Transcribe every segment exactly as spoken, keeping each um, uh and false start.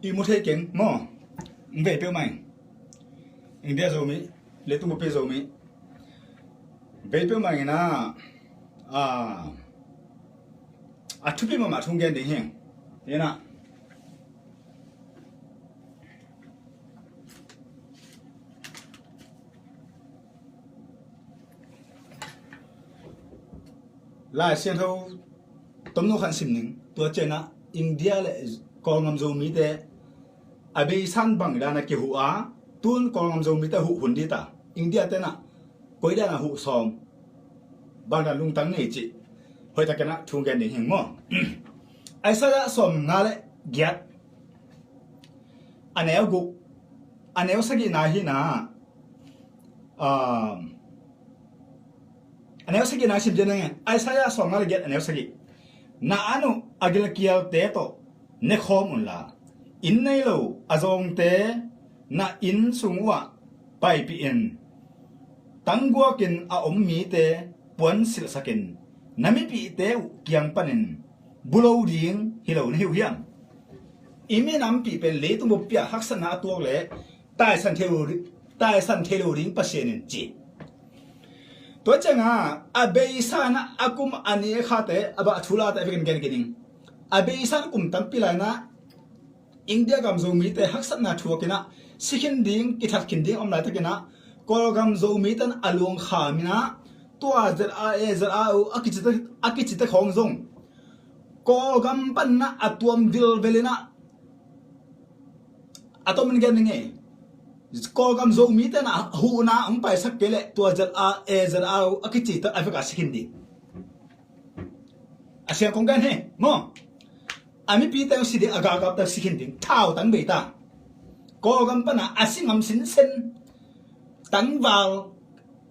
I mu thei keng maw? Vei peuhmah in India Zomi, leitung bupi Zomi vei peuhmah in ah, a thupi mahmah thu gen ding hi. Ina Lai Siangtho tomno khat sim ning. Tua ciangin ah India le Kawlgam Zomite a beisa in bang dan a kihuh a, tun Kawlgam Zomite huh hun ding ta, India te in ah koi dan a huh sawm, bang dan lungtang nei cih hoihtakin ah thu gen ding hi maw? Isaiah sawmnga le giat, a neu guk, a neu sagihna hi-in ah, a neu sagihna sim ding hi. Isaiah sawmnga le giat, a neu sagih. Na an uh a gilkialte tawh ne khawm unla, inn nei lo a zawngte na inn sung uhah paipih in. Tangguakin a om mite puansilhsakin, na mipihte uh kiang panin bu lo ding hi lo na hi uh hiam? I minampih pen leitung bup-ah haksatna a tuak leh taisan thei lo, taisan thei lo ding Pasian in ci. Tua ciangin a beisa in a kum a ni a khate a bah thu late a vekin gen kei ning. A beisa in kum tampi lai-in ah India gam Zomite haksatna thuakin ah si khin ding, kithat khin ding a om laitakin ah Kawlgam Zomite in a luang kham in ah tua Z R A, Z R O a kicite, a kicite khawng zong Kawlgam panin ah a tuam vilvel in ah, a tomin gen ning ei. Kawlgam Zomite in ah huhna hong paisak kei leh tua Z R A, Z R O a kicite a vek a si khin ding. A siang kong gen hi maw? A mipite hong si ding, a galkapte hong si khin ding. Thautang bei ta. Kawlgam panin ah a si ngam sinsen, tangval,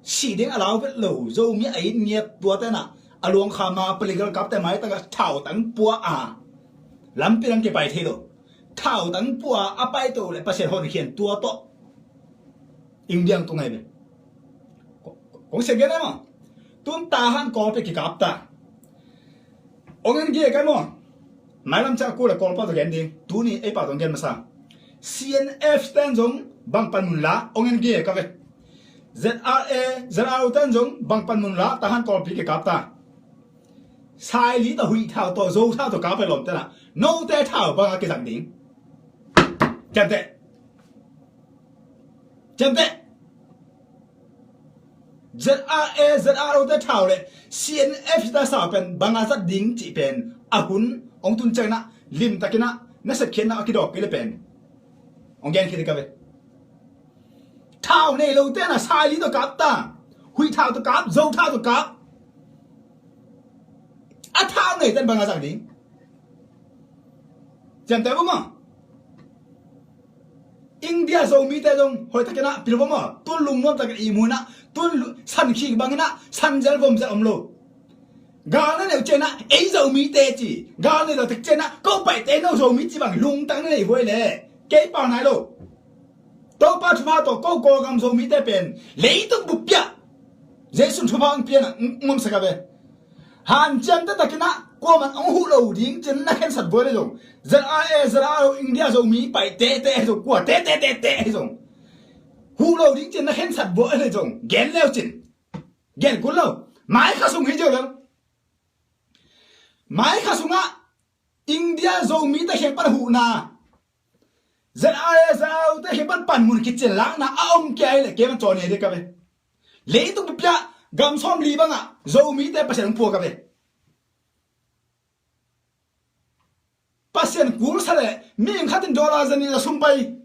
si ding a lau vet lo Zomi a it ngiat tuate in ah a luang kham a, pali galkapte maitak ah thautang pua a, lampi lam kipai thei lo. Thautang pua a, a paito leh Pasian honkhian tua tawh India tung ahi ve. Ko-, kong sia gen ahi maw? Tun Tahan kawlpi kikap ta. Ong en gige ka maw? Mailam ciang a kul a Kawlpa tawh gen ding. Tuni ei pa tawh gen masa. C N F ten zong bang panmun la, ong en gige ka ve. Z R A, Z R O ten zong bang panmun la, Tahan kawlpi kikap ta. Saili tawh, Huih Thau tawh, Zo Thau tawh kap a lawmte in ah note thau bang a kizang ding? Ciamteh. Ciamteh. Z R A, Z R O te thau le C N F te sau pen bang a zat ding cih pen a hun hong tun ciangin ah limtakin ah na sepkhiatna a kidawk kei leh pen hong gen khia ding ka ve. Thau nei lote in ah Saili tawh kap ta, Huih Thau tawh kap, Zo Thau tawh kap. A thau neite in bang a zang ding? Ciamteh vo maw? India Zomite zong hoihtakin ah pil vo maw? Tun lungnuam takin ihmu in ah, tun lu-, sankhik bangin ah sanzel vomzel om lo. Gal na neih uh ciangin ah ei Zomite ci, gal nei lo tak ciangin ah ko paihte no Zomi ci bang lungtang na nei uh hi leh kei pau nai lo. Topa thupha tawh ko Kawlgam Zomite pen leitung bup-ah Jesu in thupha hong pia in ah hong omsak a ve. Hanciam taktakin ah kuaman hong huh lo ding ci-in na khensat vua leh zong, Z R A, Z R O, India Zomi pai tehteh ahi zong, kua tehteh tehteh ahi zong, huh lo ding ci-in na khensat vua leh zong, gen leu cin, gen kul lo. Mai kha sung hi ziau lel. Mai kha sungah India Zomite kiang pan huhna, Z R A, Z R O te kiang pan panmun kician lakna a om kei leh kei man cawn hi ding ka ve. Leitung bup-ah gam sawmli bangah Zomite Pasian hong pua ka ve. Pasian kulsa leh mihing khat in dollar zanih za sum pai.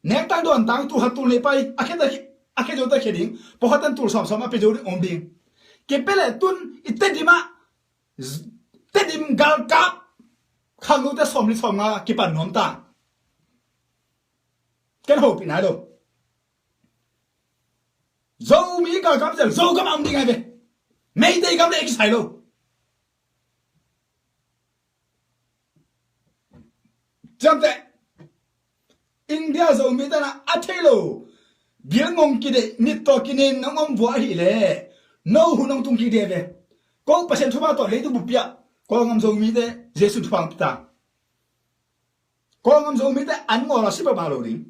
Nektang duantang, tul khat tul nih pai. A khete, a khe zote khe ding. Pawlkhat in tul sawmsawm a pia zo ding om ding. Kipia leh tun i Tedim ah, Tedim galkap khanglute sawmli sawmnga kipan nuam ta. Ken hopih nai lo. Zomi galkap zel Zogam a om ding ahi ve. Meitei gam le kisai lo. Ciamteh. India Zomite in ah a thei lo, bilngong kideih, mittaw kinen nong om vua ahih leh no hun hong tung kik ding ahi ve. Ko Pasian thupha tawh leitung bup-ah Kawlgam Zomite Jesu thupha hong pia ta. Kawlgam Zomite an ngawl a si peuhmah lo ding.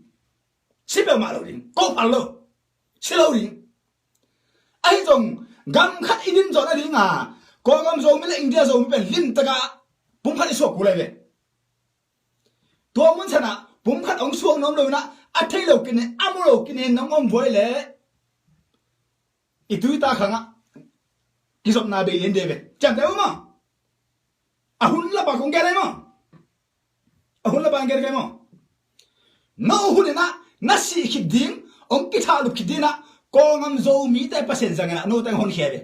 Si peuhmah lo ding. Ko phal lo. Si lo ding. Ahi zong gam khat i din zawh nadinga Kawlgam Zomi le India Zomi pen limtakah pumkhat i suak kul lai ve. Tua mun sanah pumkhat hong suak nuam lo inah a thei lo kinin a mu lo kinin nong om vuai leh i tuita khangah kizopna bei lian dei ve. Ciamteh uh maw? A hun lapa kong gen ai maw? A hun lapa kong gen kai maw? No hun inah na sih khit ding, hong kithahlup khit dinah Kawlgam Zomite Pasian zang inah note hong honkhia ve.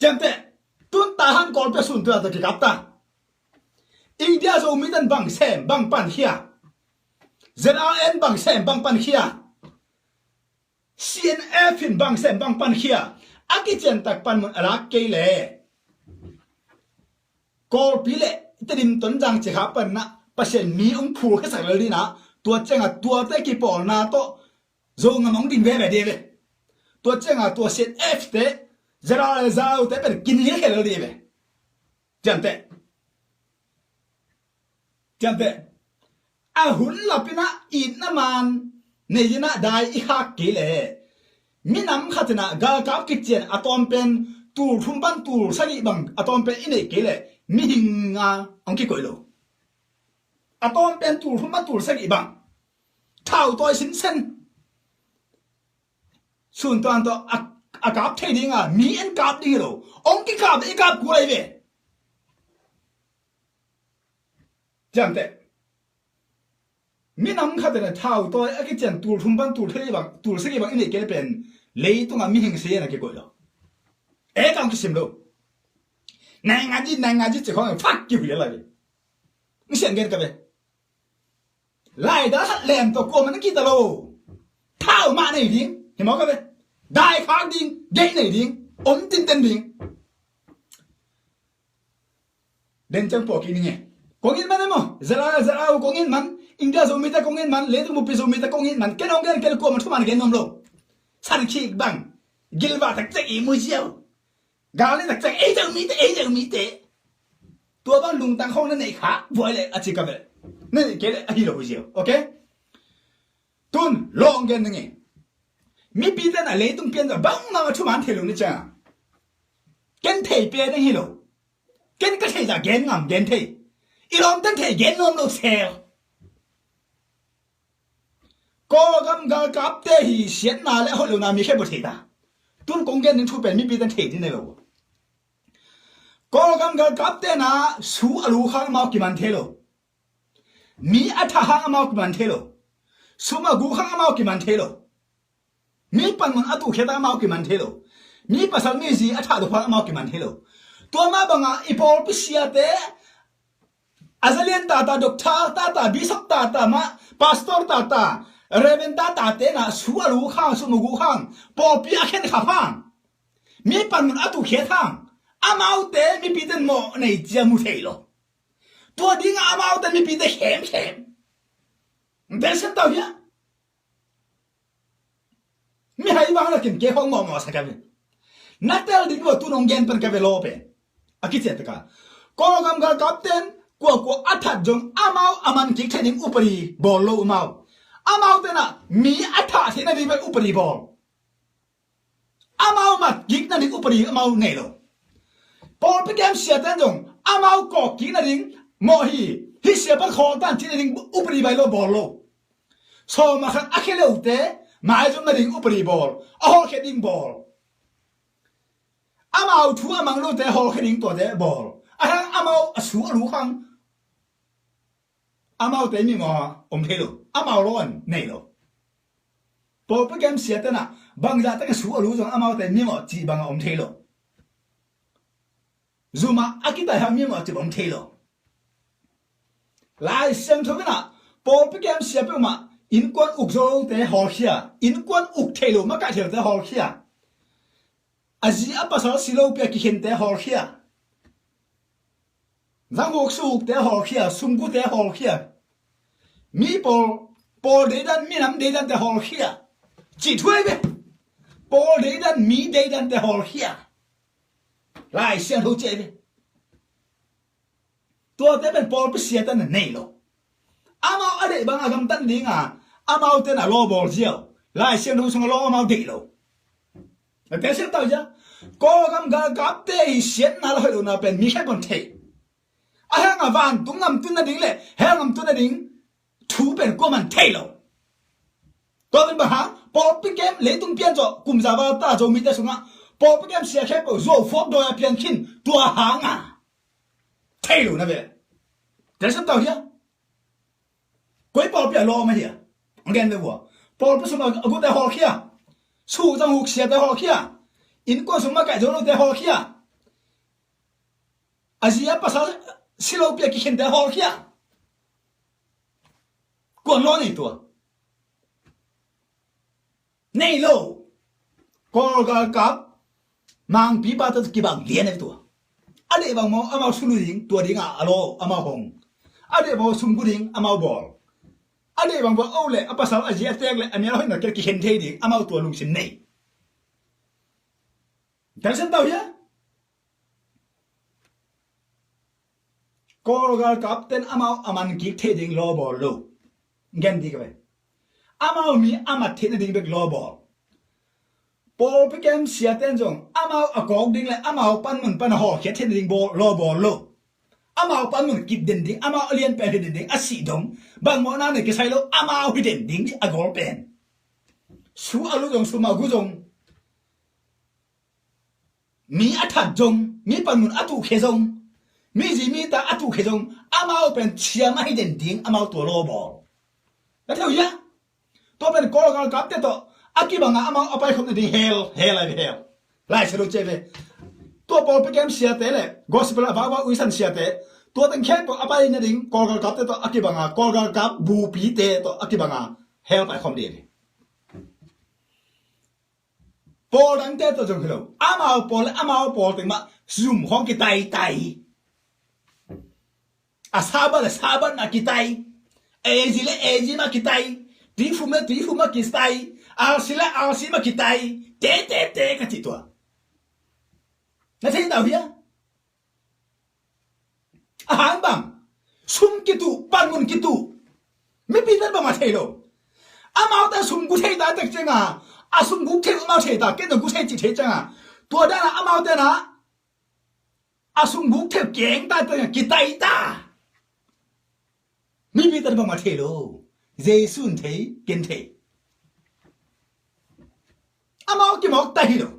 Ciamteh, tun Tahan Kawlpi a sun tua tawh kikap ta. India Zomite in bang sem bang pankhia, Z R A in bang sem bang pankhia, C N F in bang sem bang pankhia, a kiciantak panmun a lak kei leh Kawlpi le Tedim, Tonzang, Cikha panah Pasian mi hong phulkhiasak lel dinah tua ciangah tuate kipawlna tawh Zogam hong din veve ding ve. Tua ciangah tua C N F te, Z R A te pen kinilkhia lel ding ve. Ciamteh. Ciamteh. A hun lapinah itna man nei inah dai i khak kei leh minam khat inah galkap kician a tawm pen tul thum pan tul sagih bang a tawm pen i neih kei leh mihing a hong kikoih lo. A tawm pen tul thum pan tul sagih bang thau tawi sinsen. Sun tuan tawh a, a kap thei dinga mi en kap ding hi lo. Hong kikap le i kap kul lai ve. Ciamteh. Minam khat in a thau tawi a kician tul thum pan tul thei bang, tul sagih bang i neih kei le pen leitungah mihing si in a kikoih lo. E kam kisim lo. Nai ngaji, nai ngaji ci khong fak kihuih lai ve. Misian gen ka ve. Laidal hat lem tawh kuamah na kihta lo. Thau mah nei ding hi mawk a ve. Dai khak ding, deih nei ding, om tinten ding. Den ciang pawh kik ning e. Kong it man e maw? Zara, Zara uh kong it man. India Zomite kong it man. Leitung buppi Zomite kong it man. Ken hong gen ken kuamah thuman gen nuam lo. San khik bang. Gilvah takciang i mu ziau. Gal nei takciang ei zeu mite, ei zeu mite. Tua bang lungtang khong na neih kha buai le a ci ka ve. Na neih kei le a hi lo hi ziau. Ok? Tun lawng gen ning e. Mipi ten a leitung pian zah bangmah a thuman thei lo ni ciang. Ken thei pian ning hi lo. Ken ka thei zah gen ngam gen thei. I lawm ten thei gen nuam lo sel. Kawlgam galkapte hi siatna le a hoih lona mi khempeuh thei ta. Tun kong gen ning thu pen mipi ten thei ding nei lo. Kawlgam galkapte na su a lu khang amau kiman thei lo. Mi a thah hang amau kiman thei lo. Sum a gu khang amau kiman thei lo. Mi panmun a tuhkhiat hang amau kiman thei lo. Mi pasal mi zi a thah duk hang amau kiman thei lo. Tua mah bangah i pawlpi siate a zalian tata, doctor tata, bishop tata mah, pastor tata, reverend tata tena su a lu khang, sum a gu khang, pawlpi a khen khap hang, mi panmun a tuhkhiat hang, amaute mipi ten mawh nei cia mu thei lo. Tua dingah amaute mipite khemkhem. Tel sem tau hia? Mi hai vang lakin kei hong mawhmawh sa ka ve. Na tel ding lo tu nong gen pan ka ve law pen. A kician taka. Kawlgam galkap ten kuakua a that zong amau a man kik thei ding upadi bawl lo amau. Amau tenah mi a thah theihna ding pen upadi bawl. Amau mat kik nading upadi amau nei lo. Pawlpi kem siate zong amau kawk kik nading mawh hi. Hih sia pan khawl tan cih nading upadi bai lo bawl lo. Sawma khat a khia lote maizum nading upadi bawl. A hawlkhia ding bawl. Amau thu a mang lote hawlkhia ding tuate bawl. A hang amau a su a lu khang. Amaute mimawh om thei lo. Amau lawn nei lo. Pawlpi kem siate na bangzah tak a su a lu zong amaute mimawh cih bangah om thei lo. Zumah a kitai hang mimawh cih om thei lo. Lai Siangtho inah pawlpi kem sia peuhmah innkuan uk zote hawlkhia. Innkuan uk thei lo makaih thei lote hawlkhia. A zi a pasal si lo pia kikhente hawlkhia. Zanghuk suhukte hawlkhia, sumgute hawlkhia. Mi pawl, pawl deidan, minam deidante hawlkhia. Cih thuai ve. Pawl deidan, mi deidante hawlkhia. Lai Siangtho ciai ve. Tuate pen pawlpi siate na nei lo. Amau a deih bang a gamtat ding a, amau ten a lawbawl ziau. Lai Siangtho sungah lawm amau deih lo. A telsiam tau hia? Kawlgam galkapte hi siatna le hoih lohna pen mi khempeuh in thei. A hang a vantung gam tun nading le hell gam tun nading thu pen kuaman thei lo. Tua pen bang hang, pawlpi kem leitung pian zawh kum za val ta Zomite sungah pawlpi kem sia khempeuh zuau fuak dawi a pian khin tua hang a thei lo na ve. Telsiam tau hia? Koi pawlpi a lawm a hia? Ang gen ve vua. Pawlpi sung a gute hawlkhia. Suhzang huk siate hawlkhia. Innkuan sung makaih zo lote hawlkhia. A zi a pasal si lopi a kikhente hawlkhia. Kuan law nei tua? Nei lo. Kawl galkap mangpipa tawh kibang lian a tua. A deih bang maw amau sulu ding, tua dingah a law amau hong. A deih bang maw sum gu ding amau bawl. A deih bang maw o le a pasal a zi a tek le a mial hoihna kel kikhen thei ding amau tua lungsim nei. Telsiam tau hia? Kawl galkap ten amau a man kik theih ding lawbawl lo. Gen dih ka ve. Amau mi a mat theih nading bek lawbawl. Pawlpi kem siaten zong amau a kawk ding le amau panmun pan a hawlkhiat theih nading bawl lawbawl lo. Amau panmun kip den ding, amau a lianpen hi den ding a sih dong bang mawhna nei kisai lo, amau hi den ding a gawl pen. Su a lu zong, sum a gu zong, mi a that zong, mi panmun a tuhkhia zong, mi zi mi ta a tuhkhia zong, amau pen thiam ahi den ding amau tua lawbawl. Na theu hia? Tua pen Kawl galkapte tawh a kibanga amau a paikhop nading hell, hell ai ve hell. Lai Siangtho cia ve. Tua pawlpi kem siate le gospel a vava uisan siate, tua teng khempeuh a pai nading Kawl galkapte tawh a kibanga, Kawl galkap bupite tawh a kibanga hell paikhop ding hi. Pawl dangte tawh zong hi lo. Amau pawl le amau pawl teng mah zum khawng kitaitai. A Sabbath le Sabbath mah kitai. Eiji le eiji mah kitai. Tuifum le tuifum mah kitai. Alsi le alsi mah kitai. Te, te, te ka cih tua. Na thei tau hia? A hang bang sum kituh, panmun kituh. Mipite bang mah thei lo. Amaute sum gu thei ta tek cianga, a sum guk thei amau thei ta, ken zong gu thei cih thei cianga, tua dana amaute na a sum guk thei keng ta tek cianga kitai ta. Mipite bang mah thei lo. Jesu in thei, ken thei. Amau kimawk ta hi lo.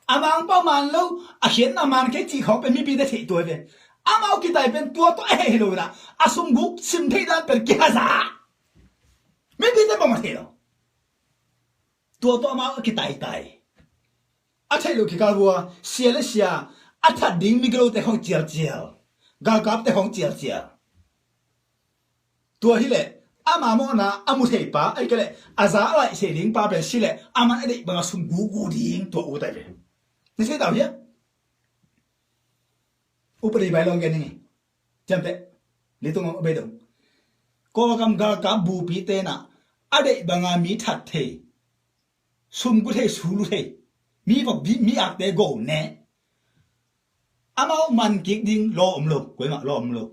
A mangpau man lo, a khiatna man kei cih khawng pen mipite theih tua hi ve. Amau kitai pen tua tawh a heh hi lo ina, a sum guk sim thei dan pen kihaza. Mipite bang mah thei lo. Tua tawh amau a kitaitai. A theih lo kikal vua, sia le sia a that ding migilote khawng cialcial, galkapte khawng cialcial. Tua hileh ama mawhna a mu thei pa, ahih kei leh a za a laih thei ding pa pen sileh aman a deih banga sum gugu ding tua ut ai ve. Na thei tau hia? Upadi bai lawng gen ning e. Ciamteh, leitung a bei dong. Kawlgam galkap bupi tenah a deih banga mi that thei, sum gu thei, su lu thei, mi vok mi akte go ne. Amau man kik ding law om lo, kuamah law om lo.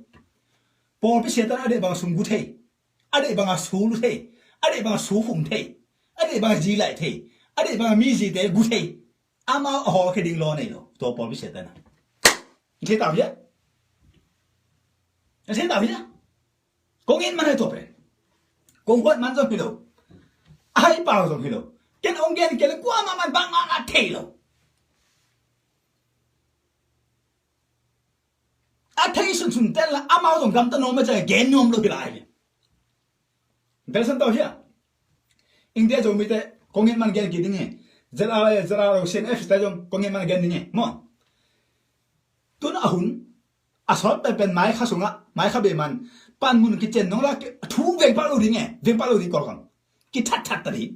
Pawlpi siatan a deih banga sum gu thei, a deih banga su lu thei, a deih banga su hum thei, a deih banga zi laih thei, a deih banga mi zite gu thei. Amau a hawlkhia ding law nei lo tua pawlpi siatan a. Thei tau hia? Thei tau hia? Kong in man hai tua pen. Kong huat man zong hi lo. A hai pau zong hi lo. Ken ong gen kei le kuamah man bangmah a thei lo. A thei sunsun ten la amau zong gamta nuam a ciang gen nuam lo hi lai. Belsan tau hia? India Zomite kong in man gen kik ding hi. Z R A, Z R O, C N F te zong kong in man gen ding hi. Maw. Tun a hun a sawt penpen maikha sungah, maikha beiman panmun kician nong la thu veng pah lo ding e, veng pah lo ding Kawlgam. Kithatthat ta ding.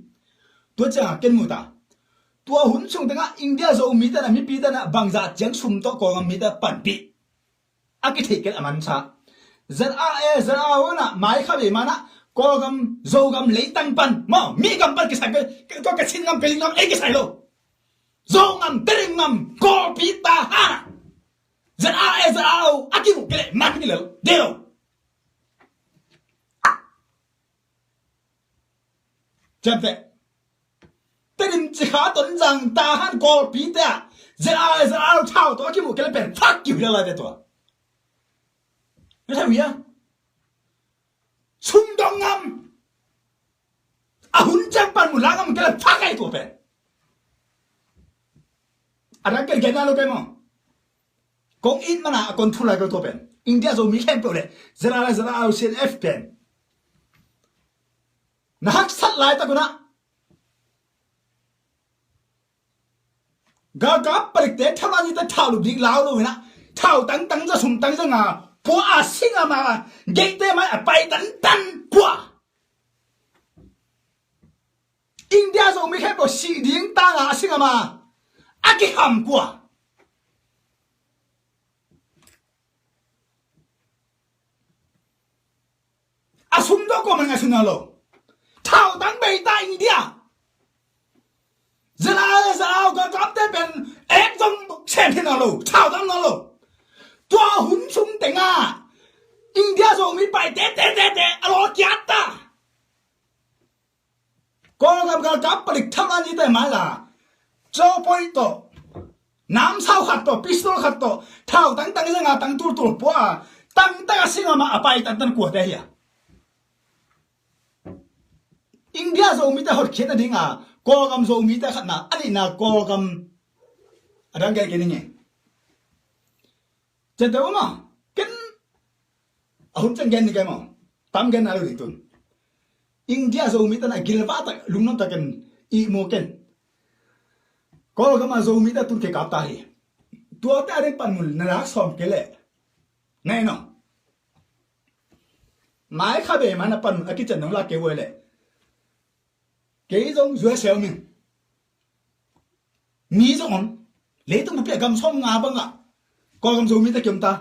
Tua ciangah ken mu ta. Tua hun sung tengah India Zo mite na, mipi te na bangzah ciang sum tawh Kawlgam mite panpih. A kithei ken a mansa. Z R A, Z R O na maikha beiman ah Kawlgam, Zogam leitang pan. Maw, mi gam pan kisai pen, tua ka Chin gam, ka Ling gam, ei kisai lo. Zo ngam, Tering ngam, Kawlpi ta ha. Z R A, Z R O a kimuh kei leh man hi lo, de lo. Ciamteh. Tedim, Cikha, Tonzang, Tahan, Kawlpi te ah ZRA ZRA thau tawh a kimuh kei le pen fak kihuih lai ve tua. Na thei uh hia? Sum dong ngam. A hun ciang panmun la ngam kei le fak ai tua pen. A dang ken gen na lo kei maw. Kong it mana a kon thu lai ko tua pen. India Zomi khempeuh le ZRA ZRA CNF pen. Na haksat laitak un ah galkap palikte thaman zite thau lup ding lau lo in ah, thau tangtang za, sum tang za nga pua a sing a ma, geite mai a pai tantan kua. India Zomi khempeuh sih ding tanga a sing a ma a kiham kua. A sum tawh kuamah ngaihsun nawn lo. Thau tang bei ta India. ZRA ZRA galkapte pen ek zong sem thei nawn lo. Thau tang nawn lo. Tua hun sung tengah India Zomi pai te te te te a law kiat ta. Kawlgam galkap palik thaman zite mai la, cawpoih tawh, namsau khat tawh, pistol khat tawh, thau tangtang zanga tang tultul pua a, tangtang a sing a ma a pai tantan kuate hi a. India Zomite hotkhiatna dinga Kawlgam Zomite khatna, a nihna Kawlgam, a dang gen kei ning e. Ciamteh uh maw. Ken a hun ciang gen ni kei maw. Tam gen na lo ding tun. India Zomite na gilvah tak, lungnuam tak ken, ihmu ken. Kawlgam a Zomite tun kikap ta hi. Tuate a ding panmun na lak sawm kei leh, ngai no. Mai kha be mana panmun a kician nong lak kei uh leh, kei zong zuai sel ming. Mi zong om. Leitung bupi a gam sawm nga bangah Kawlgam Zomite kiom ta.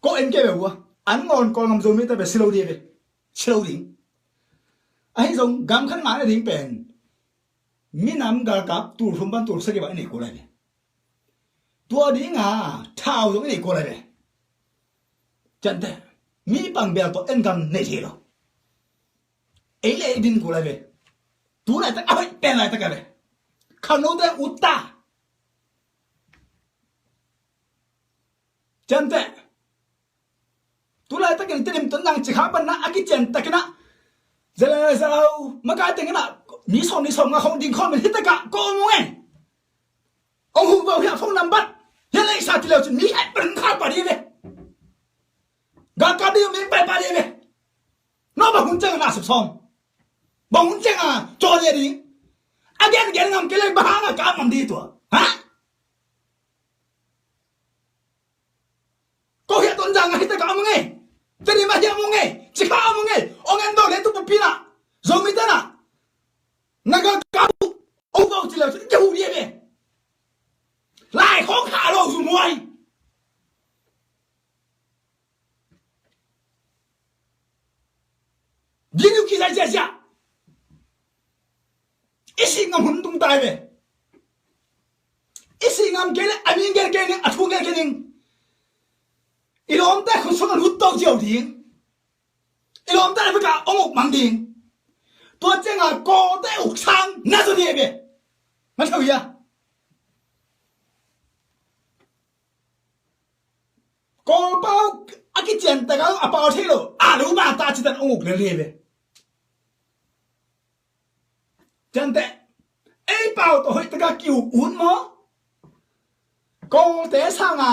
Ko en kei ve uh a, an ngawn Kawlgam Zomite ve si lo ding ve. Si lo ding. Ahi zong gam khat ngah na ding pen minam galkap tul thum pan tul sagih bang i nei kul lai ve. Tua dinga thau zong i nei kul lai ve. Ciamteh. Mi pang bel tawh en gam nei thei lo. Ei le ei din kul lai ve. Tu laitak a hoih pen laitak a ve. Khangnote ut ta. Ciamteh. Tu laitakin Tedim, Tonzang, Cikha panna a kician takin ah, ZRA ZRA makai tengin ah mi sawm nih sawm nga khong ding khawm in hi takah ko om ung e. Ong huh bau hiah phone number hiah leisa ti leu cin mi het pen khal pah dih ve. Galkap dih mi pai pah dih ve. No bang hun ciang na sawm sawm, bang hun ciang a caw dih ding. A gen gen ngam kei leh bang hang a kap ngam dih tua. Ha? Ko hiah Tonzang ah hi takah om ung e. Tedim ah hiah om ung e. Cikha om ung e. Ong en do le tu pupi na, Zomite na, na galkap uh. Ong bau ci leu cin ka huh dih ve. Lai khong kha lo zu muai. Gin uh kizai ziahziah. I sih ngam hun tung tai ve. I sih ngam kei leh a mi gel kei ning, a thu gel kei ning. I lawmte khut sung a lut to ziau ding. I lawmte a vekah ong uk mang ding. Tua cianga kawte uk sang na zaw dih ve. Na theu hia? Kawlpau a kician takah a pau thei lo a lo ma ta citan ong uk lel hi ve. Ciamteh. Ei pau tawh hoih takah ki-uk ut maw? Kawlte sanga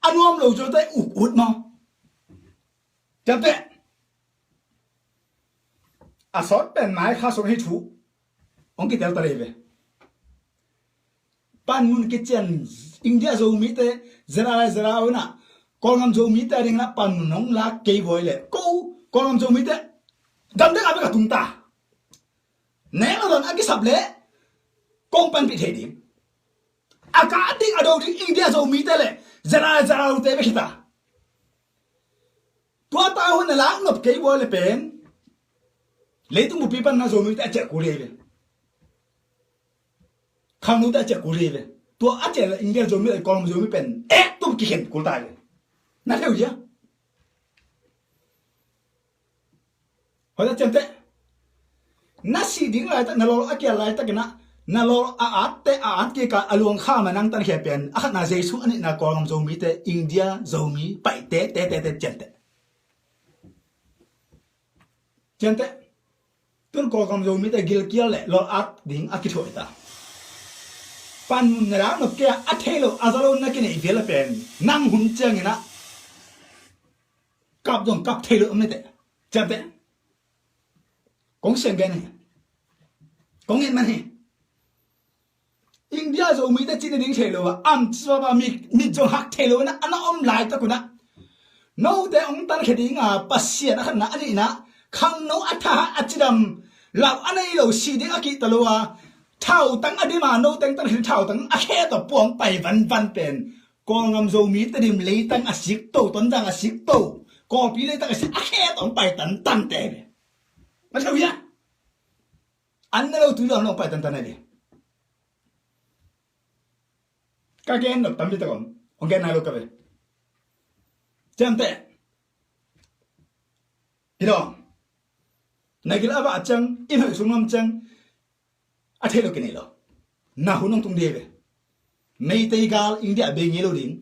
a nuam lo zawte uk ut maw? Ciamteh. A sawt pen mai kha sung hi thu ong kitel ta lei ve. Panmun kician India Zomite, ZRA ZRA inah Kawlgam Zomite a dingin ah panmun nong lak kei voi leh ko Kawlgam Zomite gamdang a bek a tung ta. Nek lo dan a kisap leh kong panpih thei ding. A kah ding a do ding India Zomite leh ZRA ZRA te bek hi ta. Tua ta hun a lak nop kei voi leh pen leitung bupi pan na Zomite a ciah kul hi ve. Khangnote a ciah kul hi ve. Tua a ciah leh India Zomi leh Kawlgam Zomi pen ek tum kikhen kul ta hi ve. Na theu hia? Hoih ta ciamteh. Na sih ding laitak, na lawlawh a kial laitakin ah, na lawlawh a atte, a at kik a, a luang kham a nang tankhia pen, a khatna Jesu, a nihna Kawlgam Zomite, India Zomi paihte, te, te, te, ciamteh. Ciamteh. Tun Kawlgam Zomite gilkial le lawlawh at ding a kithuah ta. Panmun na dak nop kei a, a thei lo, a za lo na kineih vial a pen, nang hun ciangin ah kap zong kap thei lo om ni teh. Ciamteh. Kong siang gen hi. Kong ngen man hi. India Zomite cih na ding thei lo a, am ci baba mit, mit zong hak thei lo na, a na om laitak un ah, note hong tankhia ding a, Pasian a khatna, a nihna, khangno a tha a cidam, lau a nei lo, sih ding a kihta lo a, thautang a dim a, note hong tankhia ding thautang a khe tawh puang pai vanvan pen, Kawlgam Zomite dim leitang a sik to, Tonzang a sik to, Kawlpi leitang a sik, a khe tawh hong pai tantan te ve. Na theu hia? An na lo tui lo an hong pai tantan a ve. Ka gen nop tampi tak om. Hong gen nai lo ka ve. Ciamteh. I dawng. Na gil a vah ciang, i hoih sung lam ciang, a thei lo kinei lo. Na hun hong tung ding ve. Meitei gal India bei ngei lo ding.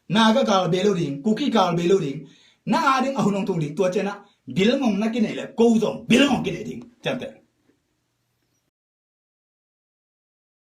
Naga gal bei lo ding. Kuki gal bei lo ding. Na a ding a hun hong tung ding. Tua ciang ah bilngong na kinei le, ko zong bilngong kinei ding. Ciamteh.